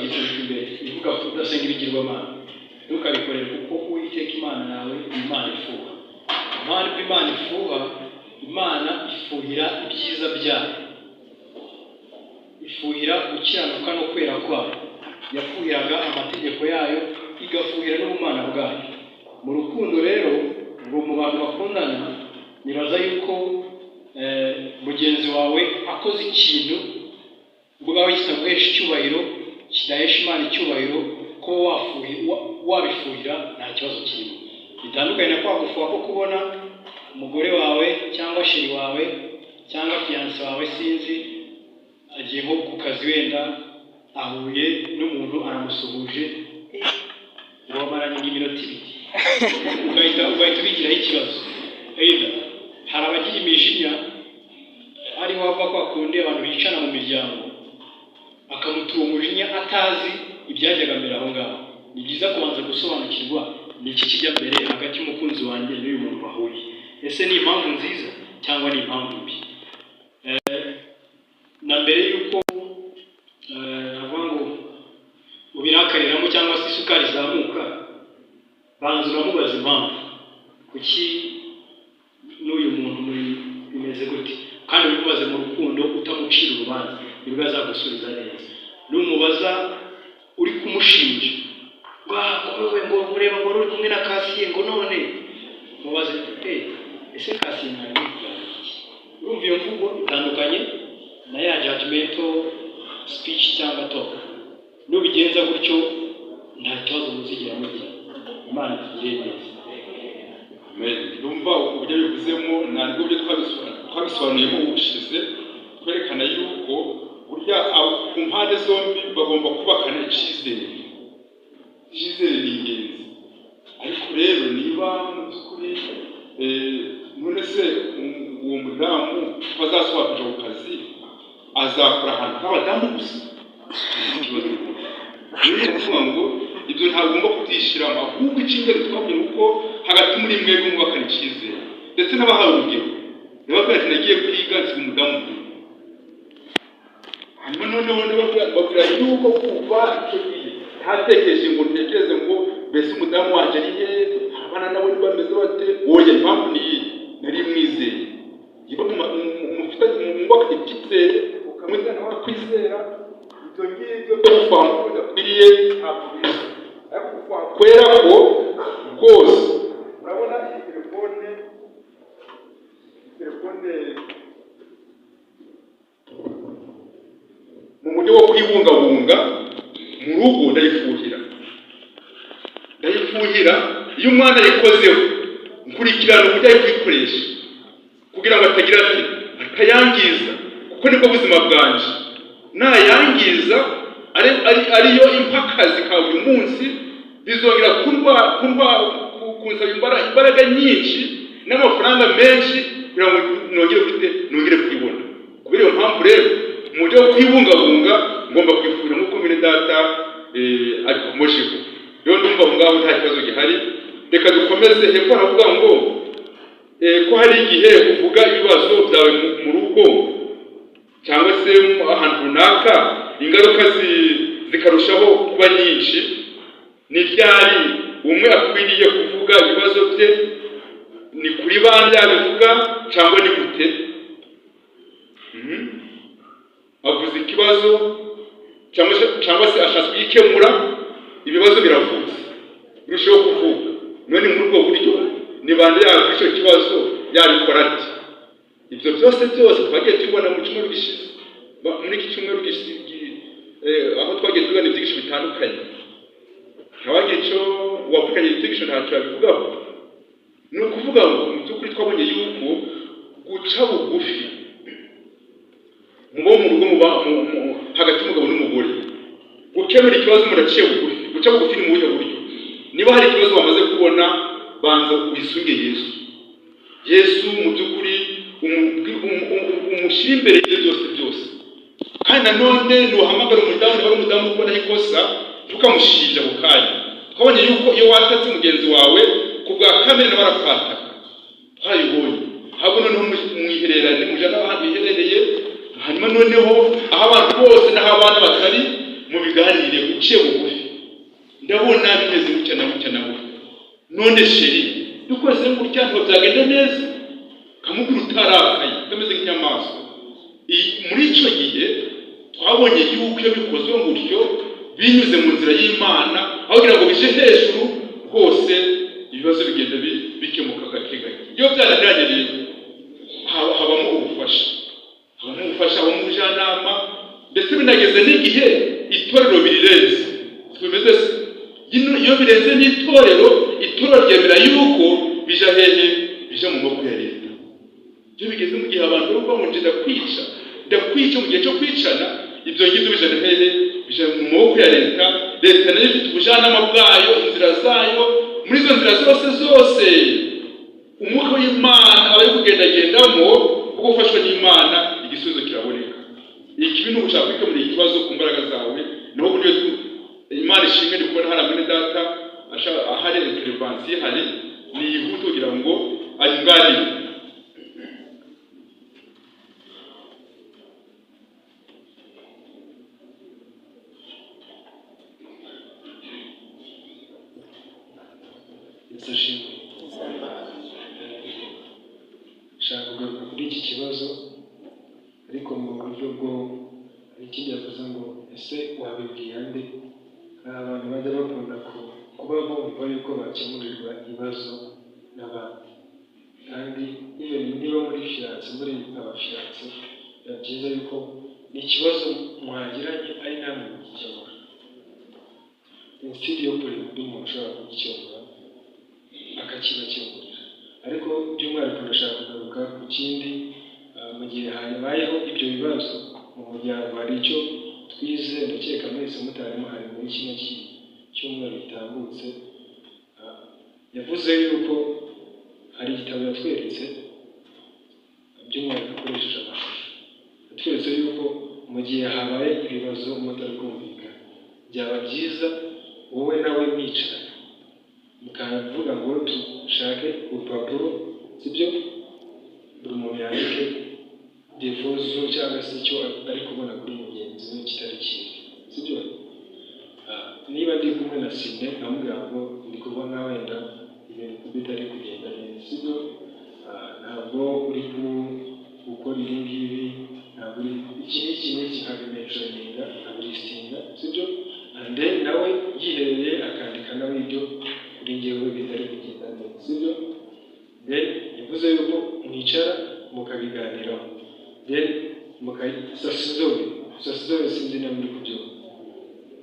Tuzayikubita imbere, ivuga ko udasenga ibigirwamana. Ntukabikorere, kuko Uwiteka Imana yawe ni Imana ifuha. Impamvu Imana ifuha, Imana ifuhira ibyiza byayo, ifuhira gukiranuka no kwera kwayo. Yafuhiraga amategeko yayo, igafuhira n'ubumana bwayo. Mu rukundo rero, ngo mu bantu bakundana, nibaza yuko mugenzi wawe akoze ikintu ubwawe kitaguhesha icyubahiro, kidahesha Imana icyubahiro, ko wabifuhira nta kibazo kirimo. Bitandukanye na kwa gufuha ko kubona umugore wawe cyangwa chéri wawe cyangwa fiancé wawe, sinzi, agiye nko ku kazi, wenda ahuye n'umuntu aramusuhuje, ngo bamaranye iminota 2, ugahita ubigiraho ikibazo. Either hari abagira imijinya, ariho hava kwa kundi abantu bicana mu miryango, akamutura umujinya atazi ibyajyaga mbere aho ngaho. Ni byiza kubanza gusobanukirwa ni iki kijya mbere hagati y'umukunzi wanjye n'uyu muntu bahuye. Ese ni impamvu nziza cyangwa ni impamvu mbi? Na mbere y'uko navuga ngo ubirakariramo cyangwa se isukari izamuka, banza uramubaza impamvu, kuki n'uyu muntu muri bimeze gute, kandi ubimubaze mu rukundo, utamucira urubanza, nibwo azagusubiza neza. Numubaza uri kumushinja wowe ngo ureba ngo wari uri kumwe na Kasiye, ngo none mubaze: "Ese Kasiye mwari muri kuganira iki?" Urumva iyo mvugo itandukanye na ya judgmental speech cyangwa talk. Nubigenza gutyo, nta kibazo muzigera mugira. Imana itugirire neza. Amen. Ndumva uburyo bivuzemo ntabwo byo twabisobanuyemo ubushize, twerekana yuko burya ku mpande zombi bagomba kubakana icyizere. Icyizere ni ingenzi. Ariko rero niba mu by'ukuri, none se uwo mudamu ko azasohoka kuja ku kazi, azakora ahantu h'abadamu gusa? Ikibazo rero ni ukuvuga ngo ibyo ntabwo ugomba kubyishyiramo, ahubwo icy'ingenzi twabonye ni uko hagati muri mwebwe mwubakana icyizere. Ndetse n'abahawe urugero, ndababwira ati: "Nagiye kwiga, nsiga umudamu umwe." Hanyuma noneho ndababwira yuko kuva icyo gihe ntatekereje ngo ntekereze ngo: "Mbese umudamu wanjye ari he? Abana nabo bameze bate?" Oya, impamvu ni iyi: nari mwizeye. Iyo mufitanye, mwubaka icyizere, ukamwizera nawe akwizera, ibyo ngibyo byo gufuha mu bidakwiriye ntabwo biza. Ariko gufuha kwera ko rwose, murabona iyi telefone, mu buryo bwo kwibungabunga mu rugo, ndayifuhira, ndayifuhira. Iyo umwana ayikozeho, nkurikirana uburyo ari kuyikoresha kugira ngo atagira ati atayangiza, kuko nibwo buzima bwanje. Nayangiza ariyo impa akazi ka buri munsi, bizongera kunsaba imbaraga nyinshi n'amafaranga menshi kugira ngo nongere gute, nongere kuyibona. Kubera iyo mpamvu rero, mu buryo bwo kwibungabunga, ngomba kwifuhira nk'uko mwene data abikomojeho. Rero ndumva aho ngaho nta kibazo gihari. Reka dukomeze. Hepfo haravuga ngo ko hari igihe uvuga ibibazo byawe mu rugo cyangwa se ahantu runaka, ingaruka zikarushaho kuba nyinshi. Ni ryari umwe akwiriye kuvuga ibibazo bye? Ni kuri bande yabivuga cyangwa ni gute? Avuze ikibazo cyangwa se ashatse kugikemura, ibibazo biravutse, birushaho kuvuka. None muri ubwo buryo ni bande yavuga icyo kibazo? Yabikora ate? Ibyo byose byose twagiye tubibona mu cyumweru gishize, muri iki cyumweru aho twagiye tubona ibyigisho bitandukanye. Ntawagira icyo uwakurikiranye ibyigisho ntacyo yabivugaho. Ni ukuvuga ngo mu by'ukuri twabonye yuko guca bugufi mubo mu rugo, muba hagati y'umugabo n'umugore, gukemura ikibazo umuntu aciye bugufi. Guca bugufi ni mu buhe buryo? Niba hari ikibazo wamaze kubona, banza wisunge Yesu. Yesu mu by'ukuri umushyire imbere y'ibyo byose byose. Kandi nanone nuhamagara umudamu, niba ari umudamu ubonaho ikosa, ntukamushinja ako kanya. Twabonye yuko iyo watatse mugenzi wawe, ku bwa kamere nawe arakwataka, twarabibonye. Ahubwo noneho mwihererane, mujana ahantu hiherereye, hanyuma noneho aho abantu bose n'aho abana batari, mubiganireho. Uciye bugufi, ndabona bimeze gutya na gutya na gutya, none chéri, dukoze gutya ntabwo byagenda neza? Kamubwira utarakaye, utameze nk'inyamaswa. Muri icyo gihe twabonye yuko iyo bikozwe gutyo binyuze mu nzira y'Imana, aho kugira ngo bije hejuru hose, ibibazo bigenda bikemuka gake gake. Iyo byananiranye rero, habamo ubufasha, habamo ubufasha, habamo ubujyanama, ndetse binageze n'igihe itorero birirenze. Siko bimeze se? Iyo birenze n'itorero, itorero ryemera yuko bija hehe? Bija mu maboko ya leta. Iyo bigeze mu gihe abantu bavuga ngo nje ndakwica, ndakwica, mu gihe cyo kwicana, ibyo ngibyo bijana hehe? Bija mu maboko ya leta. Leta nayo ifite ubujyanama bwayo, inzira zayo. Muri izo nzira zose zose, umwuka w'Imana aba ari kugendagendamo, kuko ufashwe n'Imana igisubizo kiraboneka. Ikibi ni ugushaka kwikemurira ikibazo ku mbaraga zawe. Naho uburyo Imana ishimwe, ndi kubona hari mwene data ahari intervention ihari, niyihute kugira ngo anyunganire. Yesu ashimwe. Nshaka kugaruka kuri iki kibazo, ariko mu buryo bwo hari ikindi yavuze ngo ese wabibwira nde? Hari abantu bajya bakunda kuba bumva yuko bakemurirwa ibibazo n'abandi, kandi even niba muri fiancé, muri abafiancé, biba byiza yuko ni ikibazo mwagiranye ari namwe mugikemura, instead yo kureba undi muntu ushobora kugikemura akakibakemurira. Ariko by'umwihariko ndashaka kugaruka ku kindi. Mu gihe habayeho ibyo bibazo mu muryango, hari icyo twize, ndakeka mwese mutari muhari muri kino cyumweru gitambutse. Yavuze yuko hari igitabo yatweretse, by'umwihariko akoresheje amashusho yatweretse yuko mu gihe habaye ibibazo mutari kumvikana, byaba byiza wowe nawe mwicaranye mukavuga ngo dushake urupapuro, sibyo? Buri muntu yandike défauts cyangwa se icyo ari kubona kuri mugenzi we kitari cyiza, sibyo? Niba ndi kumwe na Sine, nkamubwira ngo ndi kubona wenda ibintu bitari kugenda neza, sibyo? Ntabwo uri gukora ibi ngibi, ntabwo uri iki n'iki n'iki, nkabimentioninga, nkabilistinga, sibyo? And then nawe yiherereye akandika nawe ibyo kuri njyewe bitari kugenda neza, sibyo? Then yavuze yuko mwicara mukabiganiraho, then mukasasa inzobe. Sasa inzobe, sinzi niba muri kubyumva.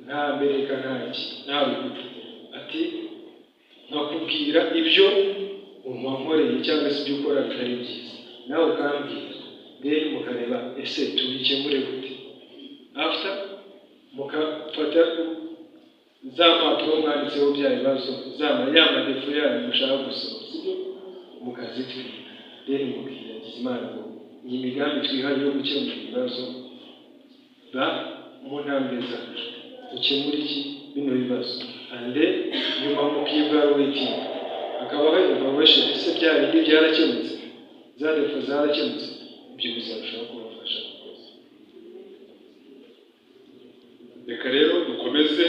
Nta mbereka, nta ki, nta rukuta, ati nkakubwira ibyo wankoreye cyangwa se ibyo ukora bitari byiza, nawe ukambwira, then mukareba ese tubikemure gute. After mukafata za mpapuro mwanditseho bya bibazo, za ya madéfauts yanyu mushaka gusoma, sibyo? Mukazitwika, then mukiragiza Imana ngo iyi migambi twihaye yo gukemura ibibazo ba mu ntambwe zacu dukemura iki bino bibazo, and then nyuma mukievaluatinga, hakabaho evaluation: ese bya bindi byarakemutse? Za défauts zarakemutse? Ibyo bizarushaho kubafasha gukoza. Reka rero dukomeze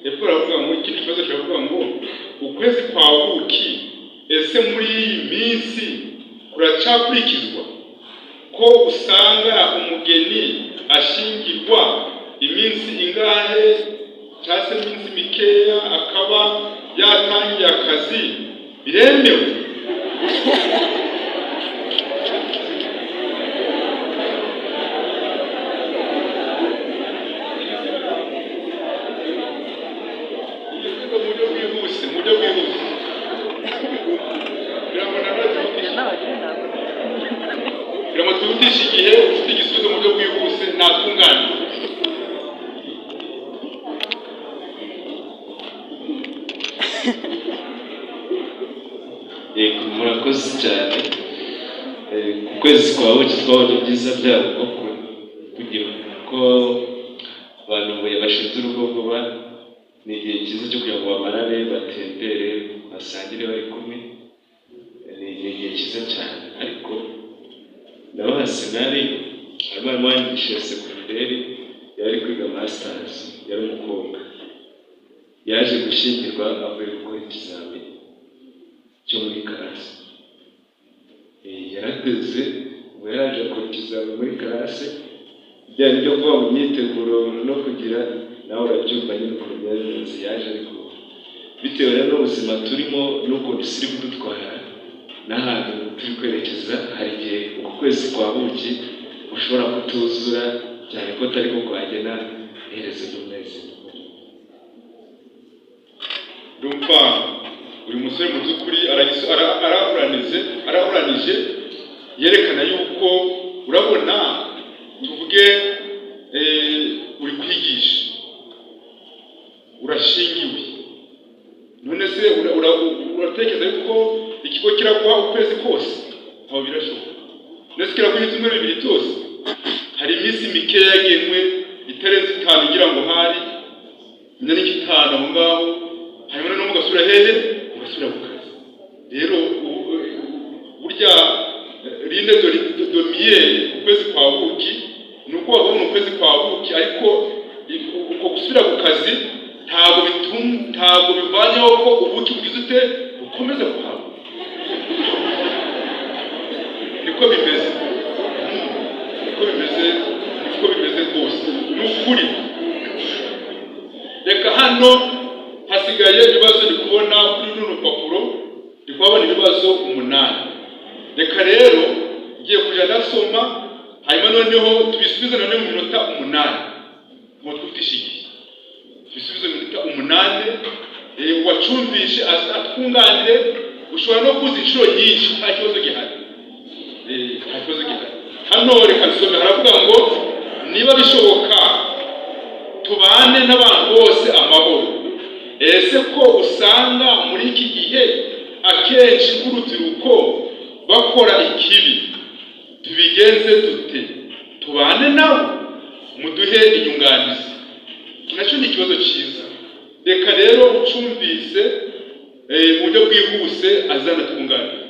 hepfo. Baravuga ngo ikindi kibazo kiravuga ngo ukwezi kwa buki, ese muri iyi minsi kuracyakurikizwa, ko usanga umugeni ashingirwa iminsi ingahe cyangwa se iminsi mikeya akaba yatangiye akazi, biremewe? Igisubizo mu buryo bwihuse, mu buryo bwihuse, kugira ngo nanone twihutishe, kugira ngo twihutishe igihe. Ufite igisubizo mu buryo bwihuse natunganye. Yego, murakoze cyane. Ku kwezi kwa buki twabonye ibyiza byabo, ko kugira ko abantu bashinze urugo vuba, ni igihe cyiza cyo kugira ngo bamarane, batembere, basangire bari kumwe. Ni igihe cyiza cyane. Ariko ndabaha scenario. Abarimu banyigishije segonderi, yari kwiga masters, yari umukobwa. Yaje gushyingirwa avuye gukora ikizamini cyo muri classe. Yarateze ngo yaraje akora ikizamini muri classe, bya byo kuba mu myiteguro no kugira, nawe urabyumva nyine ukuntu byari bimeze. Yaje ariko bitewe rero n'ubuzima turimo n'ukuntu isi iri kudutwara n'ahantu turi kwerekeza, hari igihe uku kwezi kwa buki ushobora kutuzura, cyane ko atari ko kwagena iherezo ry'umunezero. Ndumva uyu musore mu by'ukuri arahuranije yerekana yuko, urabona, tuvuge uri kwigisha, urashingiwe, none se uratekereza yuko ikigo kiraguha ukwezi kose? Ntabwo birashoboka. None se kiraguha ibyumweru 2 byose? Hari iminsi mikeya yagenwe itarenze 5, ngira ngo hari menya n'icyo 5 aho ngaho, hanyuma noneho mugasubira hehe? Mugasubira ku kazi. Rero burya lune de miel, ukwezi kwa buki, ni uko wabona ukwezi kwa buki, ariko uko gusubira ku kazi ntabwo bivanyeho ko ubuki bugize ute, bukomeza kuhaba. Niko bimeze, niko bimeze, niko bimeze rwose, ni ukuri. Reka hano hasigaye ibibazo ndi kubona kuri runo rupapuro, ndi kuhabona ibibazo 8. Reka rero ngiye kujya ndasoma, hanyuma noneho tubisubize noneho mu minota 8, ngo twihutishe igihe, tubisubize mu minota 8. Uwacumvishe atwunganire. Ushobora no kuza inshuro nyinshi, nta kibazo gihari. Nta kibazo gihari. Hano reka nsome, haravuga ngo: niba bishoboka tubane n'abantu bose amahoro. Ese ko usanga muri iki gihe akenshi nk'urubyiruko bakora ikibi, tubigenze dute? Tubane nabo? Muduhe inyunganizi. Iki nacyo ni ikibazo cyiza. Reka rero ucumvise mu buryo bwihuse azana twunganire.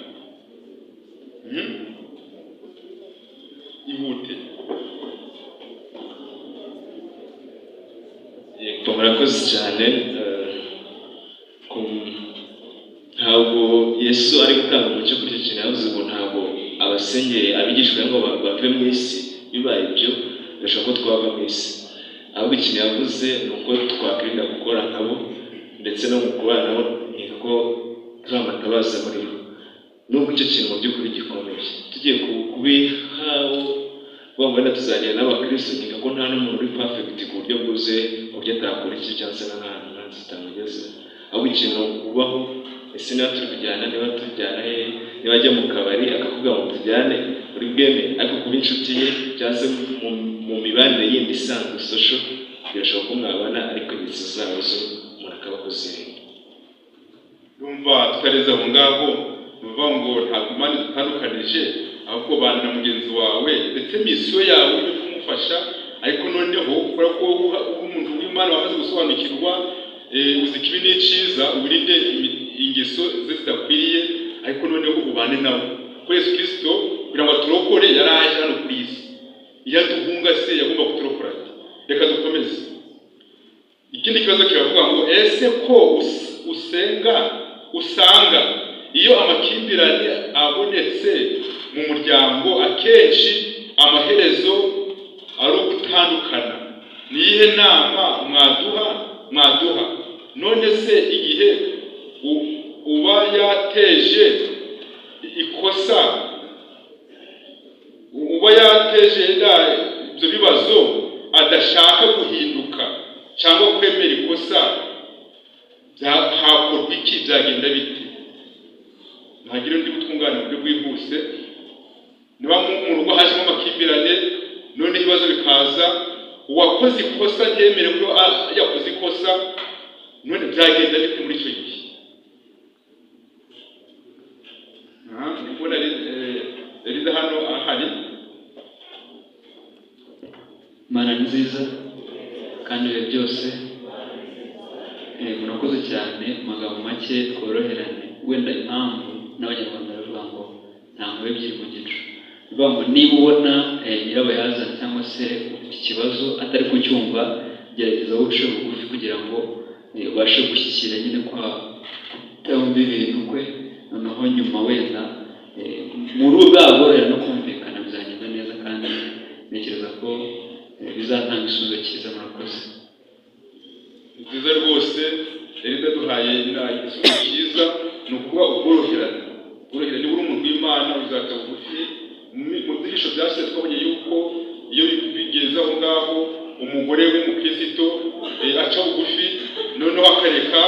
Ihute. Yego, murakoze cyane. Ntabwo Yesu ari gutanga umucyo kuri icyo kintu. Yavuze ngo ntabwo abasengeye abigishwa ngo bave mu isi. Bibaye ibyo, birashoboka ko twava mu isi. Ahubwo ikintu yavuze ni uko twakwirinda gukora nkabo, ndetse no mu kubana nabo, nkeka ko turi amatabaza muri bo, nubwo icyo kintu mu by'ukuri gikomeye. Tugiye kubihaho vuba ngo wenda tuzagera n'abakristo, nkeka ko nta n'umuntu uri perfect ku buryo bwuzuye, ku buryo atakora iki cyangwa se n'ahantu nta zitamugeza. Ahubwo ikintu kubaho, ese niba turi kujyana, niba tujyana he? Niba ajya mu kabari akakubwira ngo tujyane, uri bwemere? Ariko kuba inshuti ye cyangwa se mu mibanire yindi isanzwe, social, birashoboka ko mwabana, ariko ingeso zabo zo umuntu akaba akuzirinda. Ndumva tutareze aho ngaho, ni ukuvuga ngo ntabwo Imana idutandukanije, ahubwo bana na mugenzi wawe, ndetse mission yawe yo kumufasha. Ariko noneho kubera ko wowe uri umuntu w'Imana wamaze gusobanukirwa, uzi ikibi n'icyiza, wirinde ingeso ze zidakwiriye, ariko noneho ubane nawe. Kuko Yesu Kirisito kugira ngo aturokore yaraje hano kuri iyi si. Iyo aduhunga se yagomba kuturokora ate? Reka dukomeze. Ikindi kibazo kiravuga ngo: ese ko usenga usanga iyo amakimbirane abonetse mu muryango akenshi amaherezo ari ugutandukana, ni iyihe nama mwaduha? None se igihe uba yateje ikosa, uba yateje ibyo bibazo adashaka guhinduka cyangwa kwemera ikosa, hakorwa iki? Byagenda bite? Ntagire undi butwungane mu buryo bwihuse. Niba mu rugo hajemo amakimbirane, none ibibazo bikaza, uwakoze ikosa ntiyemere ko yakoze ikosa, none byagenda bite muri icyo gihe? Aha, ndi kubona Eliza hano ahari. Imana ni nziza kandi ibihe byose. Murakoze cyane. Mu magambo make, tworoherane. Wenda impamvu n'Abanyarwanda baravuga ngo nta nkuba ebyiri mu gicu. Ni ukuvuga ngo niba ubona nyirabayazana cyangwa se ufite ikibazo atari kucyumva, gerageza uce bugufi kugira ngo ubashe gushyikira nyine kwa kutumva ibintu kwe, noneho nyuma wenda muri bwa bworohere no kumvikana bizagenda neza, kandi ntekereza ko bizatanga igisubizo cyiza. Murakoze. Ni byiza rwose. Rero idaduhaye igisubizo cyiza, ni ukuba ubworoherane. Ubworoherane, niba uri umuntu w'Imana uzaca bugufi. Mu byigisho byashize twabonye yuko iyo bigeze aho ngaho, umugore w'umukristo aca bugufi, noneho akareka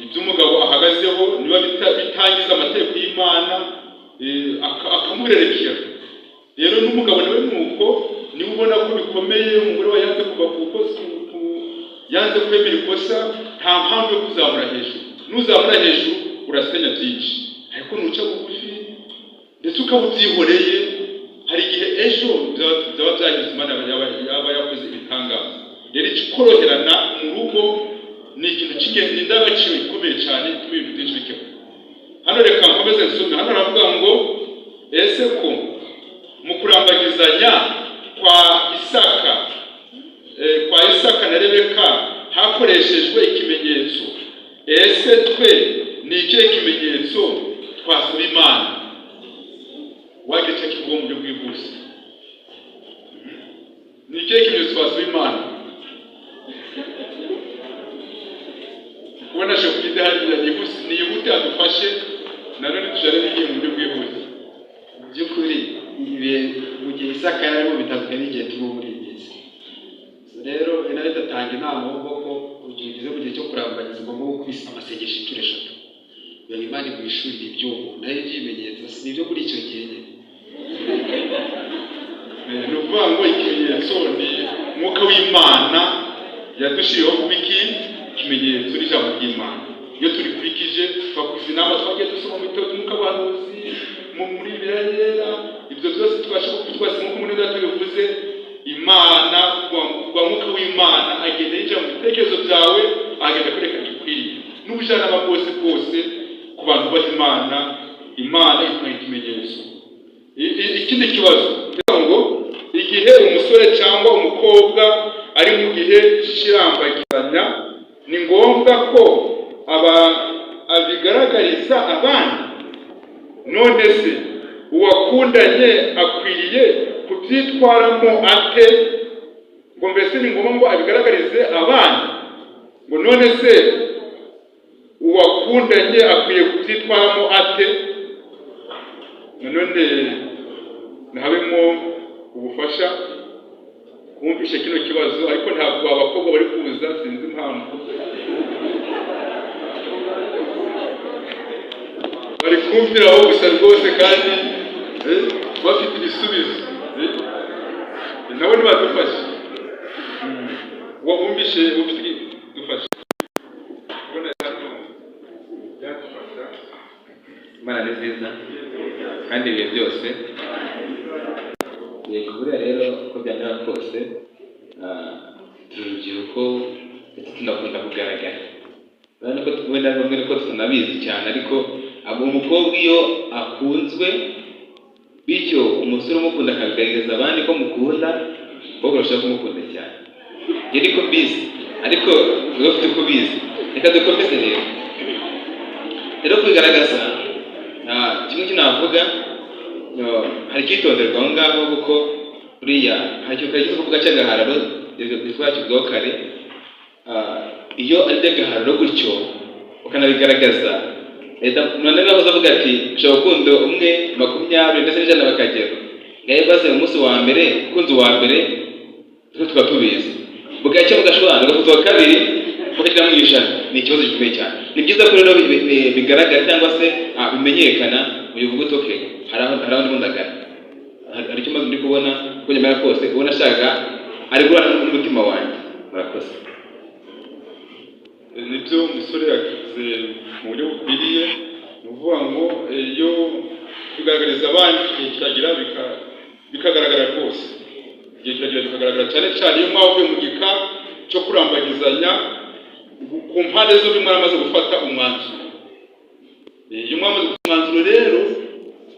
ibyo umugabo ahagazeho, niba bitangiza amategeko y'Imana, akamurerekera. Rero n'umugabo nawe ni uko, niba ubona ko bikomeye, umugore we yanze kuva ku yanze kwemera ikosa, nta mpamvu yo kuzamura hejuru. Nuzamura hejuru urasenya byinshi, ariko nuca bugufi ndetse ukaba ubyihoreye, hari igihe ejo byaba byahindutse, Imana yaba yakoze ibitangaza. Rero ikoroherana mu rugo ni ikintu cy'ingenzi, ni indangagaciro ikomeye cyane ituma ibintu byinshi bikemuka. Hano reka nkomeze nsome. Hano haravuga ngo: ese ko mu kurambagizanya kwa Isaka na Rebeka hakoreshejwe ikimenyetso, ese twe ni ikihe kimenyetso twasaba Imana? Wagira icyo kivuga mu buryo bwihuse, ni ikihe kimenyetso twasaba Imana? Kubona shekugide hariya yihuse, niyihute adufashe, nanone tujyane n'igihe mu buryo bwihuse. Mu by'ukuri, ibihe mu gihe Isaka yari arimo bitandukanye n'igihe turimo muri iyi minsi. So rero Enarete atanga inama ahubwo ko igihe ugeze mu gihe cyo kurambagiza ugomba gukubisa amasengesho inshuro eshatu kugira ngo Imana iguhishurire iby'ubu, nayo iby'ibimenyetso si ibyo muri icyo gihe nyine. Ni ukuvuga ngo ikimenyetso ni Umwuka w'Imana yadushyiriyeho kuba iki kimenyetso n'ijambo ry'Imana. Iyo turikurikije, twakuze inama twagiye dusoma mu bitabo by'umwuka w'ubuhanuzi, muri Bibiliya Yera, ibyo byose tubasha kubitwasa nk'uko muri data bivuze. Imana kwa Mwuka w'Imana agenda yinjira mu bitekerezo byawe, agenda akwereka igikwiriye n'ubujyanama bwose bwose ku bantu bubaha Imana. Imana itanga ikimenyetso. Ikindi kibazo kugira ngo igihe umusore cyangwa umukobwa ari mu gihe cy'irambagizanya, ni ngombwa ko aba abigaragariza abandi? None se uwakundanye akwiriye kubyitwaramo ate? Ngo mbese ni ngombwa ngo abigaragarize abandi? Ngo none se uwakundanye akwiye kubyitwaramo ate? Nanone ntihabemo ubufasha kumvishe kino kibazo, ariko ntabwo abakobwa bari kuza, sinzi impamvu bari kumviraho gusa rwose, kandi bafite ibisubizo. Nabo ntibadufashe. Wumvishe ufite dufashe kubona hano byadufasha. Imana ni nziza kandi ibihe byose. Yego, buriya rero uko byamera kose, turi urubyiruko ndetse tunakunda kugaragara. Urabona ko wenda bamwe niko tunabizi cyane, ariko umukobwa iyo akunzwe, bityo umusore umukunda akabigaragaza abandi ko mukunda, umukobwa arushaho kumukunda cyane. Njye niko mbizi, ariko wowe ufite uko ubizi. Reka dukomeze rero. Rero kwigaragaza, kimwe cyo navuga, hari icyitonderwa aho ngaho, kuko buriya hari ikintu kare kuvuga cy'agahararo twakivugaho kare. Iyo ari iby'agahararo gutyo ukanabigaragaza, leta noneho aho avuga ati ushobora gukunda umwe, 20 ndetse n'100 bakagera ngaho baze umunsi wa mbere ukunze uwa mbere, twe tukaba tubizi, bugacya mugashwana ugafata uwa kabiri mugashyira mu 100, ni ikibazo gikomeye cyane. Ni byiza ko rero bigaragara cyangwa se bimenyekana, uyu uvuga uti okay, hari aho ndimo ndagana, hari icyo maze ndi kubona, uko nyamara kose ubona ashaka ari guhura n'umutima wanjye. Murakoze. Nibyo umusore yakize mu buryo bukwiriye. Ni ukuvuga ngo iyo kugaragariza abandi, igihe kiragira bikagaragara rwose, igihe kiragira bikagaragara, cyane cyane iyo mwavuye mu gika cyo kurambagizanya, ku mpande zombi mwaramaze gufata umwanzuro. Iyo mwamaze gufata umwanzuro rero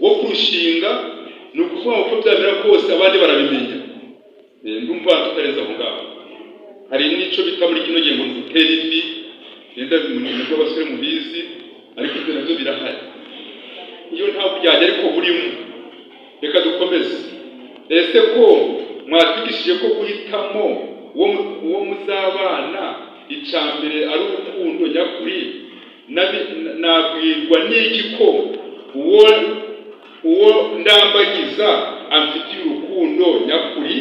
wo kurushinga, ni ukuvuga ngo uko byamera kose abandi barabimenya. Ndumva tutarenze aho ngaho. Hari n'icyo bita muri kino gihe ngo ni ugutera ivi. Yenda nibwo abasore mubizi, ariko ibyo nabyo birahari. Iyo nta buryarya ariko burimo. Reka dukomeze. Ese ko mwatwigishije ko guhitamo uwo muzabana icya mbere ari urukundo nyakuri, nabwirwa n'iki ko uwo ndambagiza amfitiye urukundo nyakuri?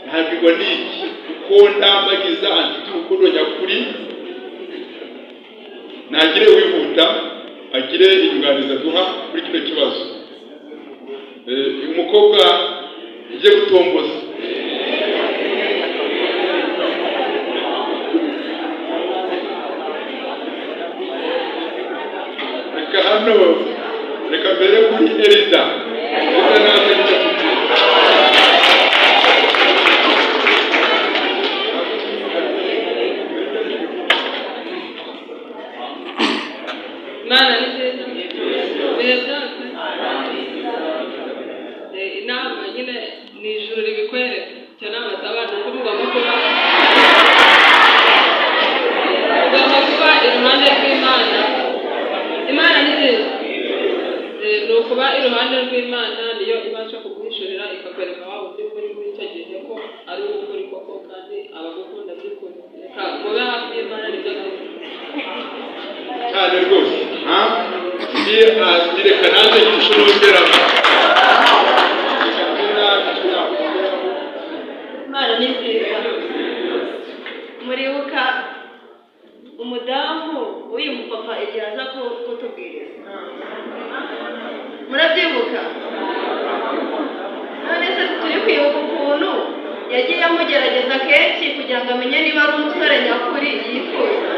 Nabwirwa n'iki ko ndambagiza amfitiye urukundo nyakuri? Ntagire wihuta, agire inyunganizi aduha kuri kino kibazo. Umukobwa ugiye gutomboza. Reka hano, reka mbere kuri Erida. Erida nawe icyo kugira. Imana ni nziza ibihe byose. Inama nyine ni ijuru ribikwereka. Icyo nama nsaba ni uko mugomba kuba iruhande rw'Imana. Imana ni nziza. Ni ukuba iruhande rw'Imana, niyo ibasha kuguhishurira ikakwereka waba by'ukuri muri icyo gihe ko ari ukuri koko kandi abagukunda by'ukuri. Reka mube hafi y'Imana, nibyo byiza. Cyane rwose. Ha? Reka nanjye icyo nongeramo. Imana ni nziza. Muribuka umudamu w'uyu mupapa igihe aza kutubwiriza? Murabyibuka? None se turi kwibuka ukuntu yagiye amugerageza kenshi kugira ngo amenye niba ari umusore nyakuri yifuza?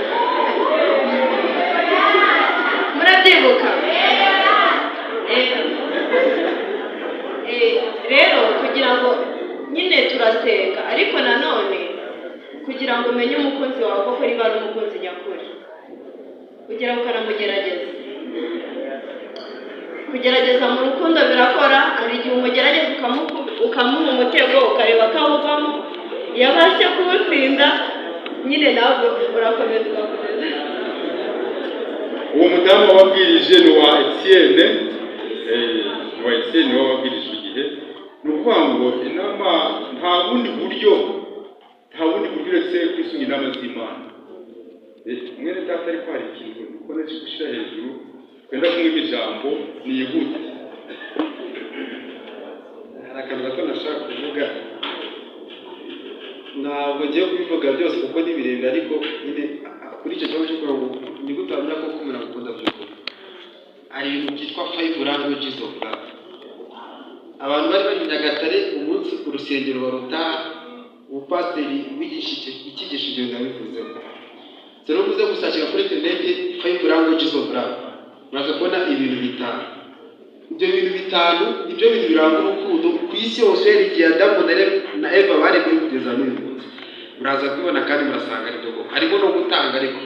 Murabyibuka? Rero kugira ngo nyine turasenga, ariko nanone kugira ngo umenye umukunzi wawe koko niba ari umukunzi nyakuri, kugira ngo ukanamugerageza. Kugerageza mu rukundo birakora, hari igihe umugerageza ukamuha umutego ukareba ko awuvamo, yabasha kuwutsinda nyine nawe urakomeza ugakomeza. Uwo mudamu wababwirije ni uwa Etienne, ni uwa Etienne wababwirije igihe. Ni ukuvuga ngo inama nta bundi buryo, nta bundi buryo uretse kwisunga inama z'Imana. Mwene data, ariko hari ikintu dukomeje gushyira hejuru, twenda kumwima ijambo, niyihute. Hari akantu gato nashaka kuvuga, ntabwo ngiye kubivuga byose kuko ni birebire, ariko nyine kuri icyo kibazo cyo kugira ngo ni gute wamenya ko umuntu agukunda by'ukuri, hari ibintu byitwa 5 languages of love. Abantu bari bari i Nyagatare umunsi urusengero barutaha, umupasiteri wigisha icyigisho ibyo ndabivuzeho. Rero muze gushakira kuri interineti 5 languages of love, muraza kubona ibintu bitanu. Ibyo bintu bitanu nibyo bintu biranga urukundo ku isi yose, uhereye igihe Adamu na Eva baremwe kugeza n'uyu munsi. Muraza kubibona kandi murasanga ari byo koko. Harimo no gutanga ariko.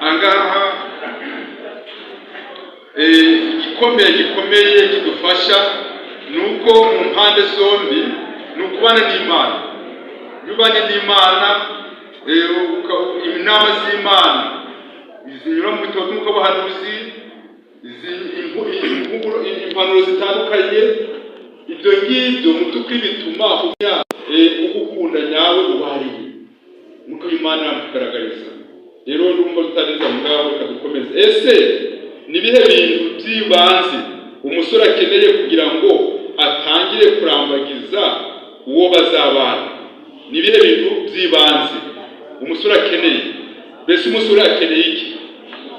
Ahangaha igikomeye gikomeye kidufasha ni uko mu mpande zombi ni ukubana n'Imana. Iyo ubanye n'Imana, inama z'Imana zinyura mu bitabo by'umwuka w'abahanuzi, impanuro zitandukanye, ibyo ngibyo mu by'ukuri bituma umenya ugukunda nyawe uwo ari we. Umwuka w'Imana aramukugaragariza. Rero ndumva tutarenze aho ngaho, reka dukomeze. Ese ni ibihe bintu by'ibanze umusore akeneye kugira ngo atangire kurambagiza uwo bazabana? Ni ibihe bintu by'ibanze umusore akeneye? Mbese umusore akeneye iki?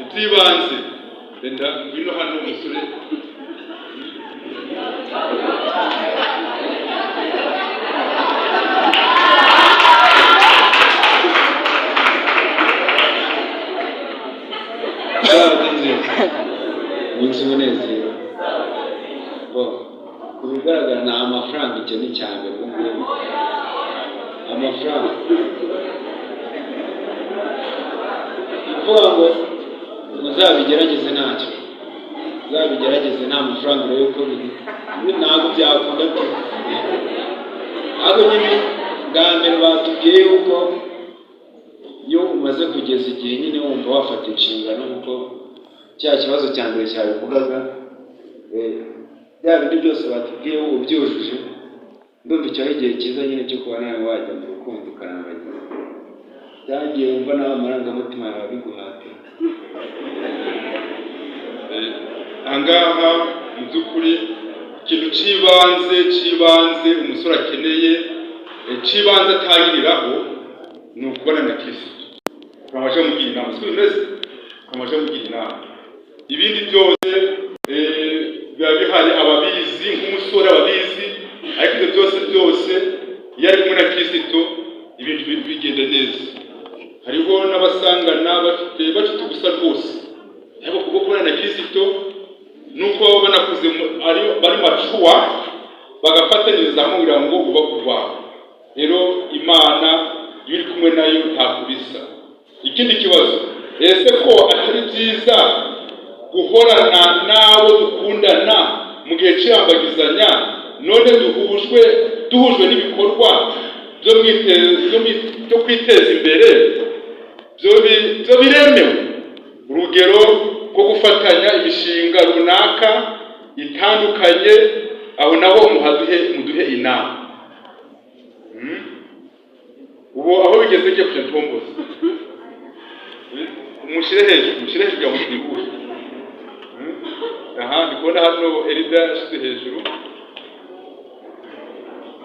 Iby'ibanze. Renda ngwino hano umusore. Isabato nziza, umunsi w'umunezero. Bo ku bigaragara ni amafaranga, icyo ni icya mbere ubu ngubu, amafaranga. Ni ukuvuga ngo muzabigerageze, ntacyo uzabigerageze nta mafaranga, urebe ko biri, ntabwo byakunda pe. Ntabwo nyine Bwa mbere batubwiye yuko iyo umaze kugeza igihe nyine wumva wafata inshingano, kuko cya kibazo cya mbere cyabivugaga, bya bindi byose batubwiye ubyujuje, ndumva icyo ari igihe cyiza nyine cyo kuba nawe wajya mu rukundo ukarambagiza. Byagiye wumva nawe amarangamutima yawe abiguhatira. Ahangaha mu by'ukuri ikintu cy'ibanze umusore akeneye, cy'ibanze atangiriraho, ni ukubana na Kirisitu. Twabasha mugira inama, siko bimeze? Twabasha mugira inama, ibindi byose biba bihari, ababizi nk'umusore ababizi, ariko ibyo byose iyo ari kumwe na Kirisitu ibintu bigenda neza. Hariho n'abasangana bafite ubusa rwose, ariko kubwo kubana na Kirisitu nuko baba banakuze bari mature, bagafatanyiriza hamwe kugira ngo bubake urwabo. Rero Imana iyo uri kumwe nayo ntako bisa. Ikindi kibazo: ese ko atari byiza guhorana n'abo dukundana mu gihe cy'irambagizanya, none duhujwe n'ibikorwa byo kwiteza imbere, byo biremewe? Urugero rwo gufatanya imishinga runaka itandukanye. Aho naho muduhe inama. Ubu aho bigeze ngiye kujya ntomboza. Mushyire hejuru, mushyire hejuru kugira ngo twihute. Aha ndi kubona hano Erida yashyize hejuru.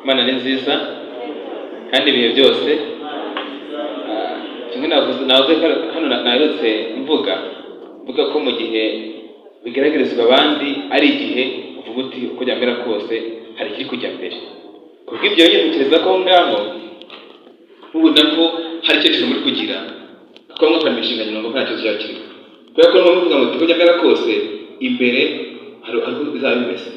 Imana ni nziza kandi ibihe byose. Kimwe navuze ko hano naherutse mvuga ko mu gihe bigaragarizwa abandi ari igihe uvuga uti uko byamera kose hari ikiri kujya mbere. Kubw'ibyo rero ntekereza ko aho ngaho mubona ko hari icyerekezo muri kugira, kuko mwakora imishinga nyuma ngo nta kibazo cyaba kirimo, kubera ko muvuga ngo uko byamera kose imbere hari uko bizaba bimeze.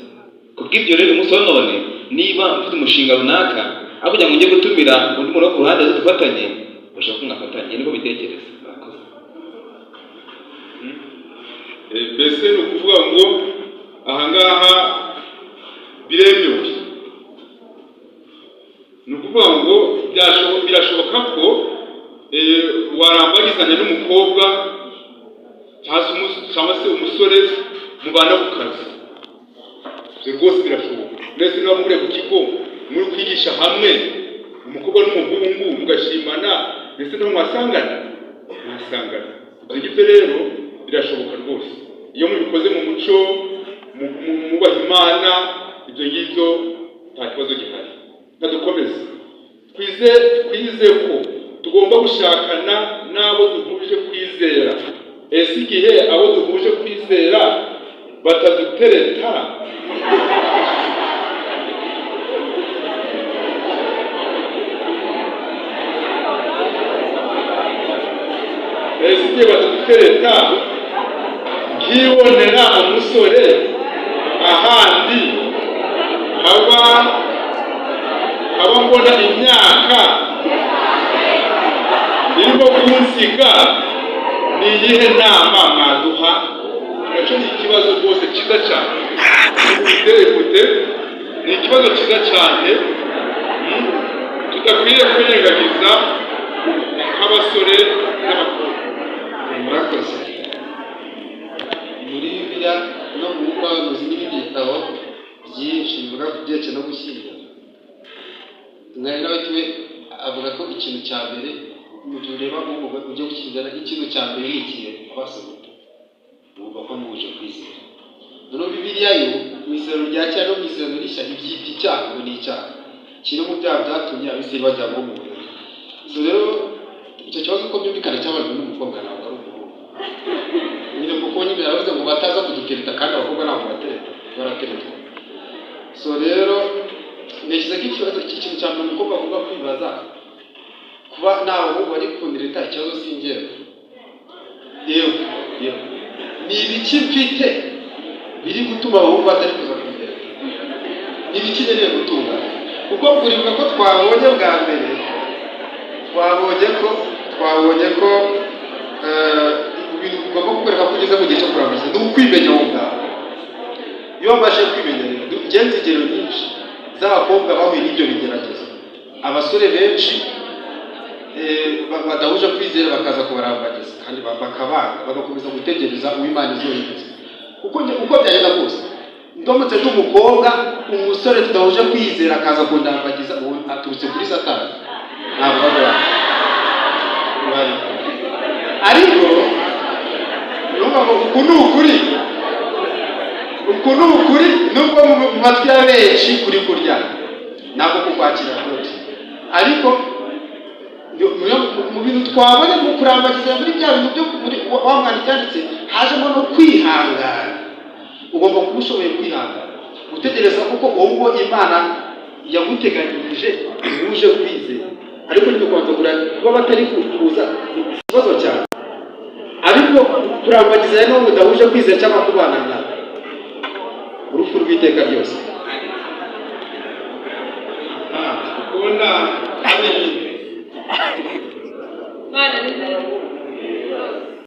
Kubw'ibyo rero umunsi wa none niba mfite umushinga runaka, aho kugira ngo njye gutumira undi muntu wo ku ruhande aze dufatanye, bashaka ko mwafatanye. Niko bitekereza. Murakoze. Mbese ni ukuvuga ngo ahangaha biremewe, ni ukuvuga ngo birashoboka ko warambagizanya n'umukobwa cyangwa se umusore mubana ku kazi. Ibyo rwose birashoboka. Mbese niba muri ku kigo muri kwigisha hamwe, umukobwa n'umuhungu mugashimana, ndetse naho mwasangana. Ibyo ngibyo rero birashoboka rwose iyo mubikoze mu muco, mwubaha Imana, ibyo ngibyo nta kibazo gihari. Ntadukomeze twize ko tugomba gushakana n'abo duhuje kwizera. Ese igihe abo duhuje kwizera batadutereta, ese igihe batadutereta nkibonera umusore ahandi haba mbona imyaka irimo kunsiga, ni iyihe nama mwaduha? Nacyo ni ikibazo rwose cyiza cyane. Ekute, ni ikibazo cyiza cyane, tudakwiriye kwirengagiza nk'abasore n'abakobwa. Murakoze. Muri Bibiliya no mu buhanuzi n'ibindi bitabo byinshi bivuga ku byerekeye no gushyingira, mwari nawe tuwe avuga ko ikintu cya mbere mu gihe ureba umugore ujya gushyingirana, ikintu cya mbere ni ikihe? Abasore bumva ko muhuje kwizera. Noneho Bibiliya yo mu Isezerano rya Kera no mu Isezerano Rishya ibyita icyaha, ngo ni icyaha kiri mu byaha byatumye Abisirayeli bajya mu bunyage. So rero icyo kibazo uko byumvikana cyabajwe n'umukobwa, ntabwo ari umuhungu nyine, kuko nyine yaravuze ngo bataza kudutereta, kandi abakobwa ntabwo batereta, barateretwa. So rero ntekereza ko ikibazo, ikintu cya mbere umukobwa agomba kwibaza, kuba nta bahungu bari kuntereta, ikibazo si njyewe, yewe yewe, ni ibiki mfite biri gutuma abahungu batari kuza kuntereta? Ni ibiki nkeneye gutunganya? Kuko kuribuka ko twabonye bwa mbere, twabonye ko ibintu bigomba kukwereka ko ugeze mu gihe cyo kurambagiza ni ukwimenya wowe ubwawe. Iyo wabashije kwimenya rero, ugenza ingero nyinshi z'abakobwa bahuye n'ibyo bigeragezo. Abasore benshi badahuje kwizera bakaza kubarambagiza kandi bakabanga, bagakomeza gutegereza uw'Imana izohereza. Kuko uko byagenda kose, ndamutse ndi umukobwa, umusore tudahuje kwizera akaza kundambagiza, uwo aturutse kuri Satani, ntabwo aba uhari. Ariko numva ngo uku ni ukuri, uku ni ukuri, nubwo mu matwi ya benshi kuri kurya ntabwo kukwakira rwose. Ariko mu bintu twabonye mu kurambagiza, muri bya bintu byo muri wa mwandiko yanditse, hajemo no kwihangana. Ugomba kuba ushoboye kwihangana, gutegereza, kuko uwo nguwo Imana yaguteganyirije uje kwizera. Ariko nyine kubanza kuba batari kuza ni ikibazo cyane. Ariko kurambagiza n'uwo mudahuje kwizera cyangwa kubana nawe urupfu rw'iteka ryose. Kubona. Imana ni nziza.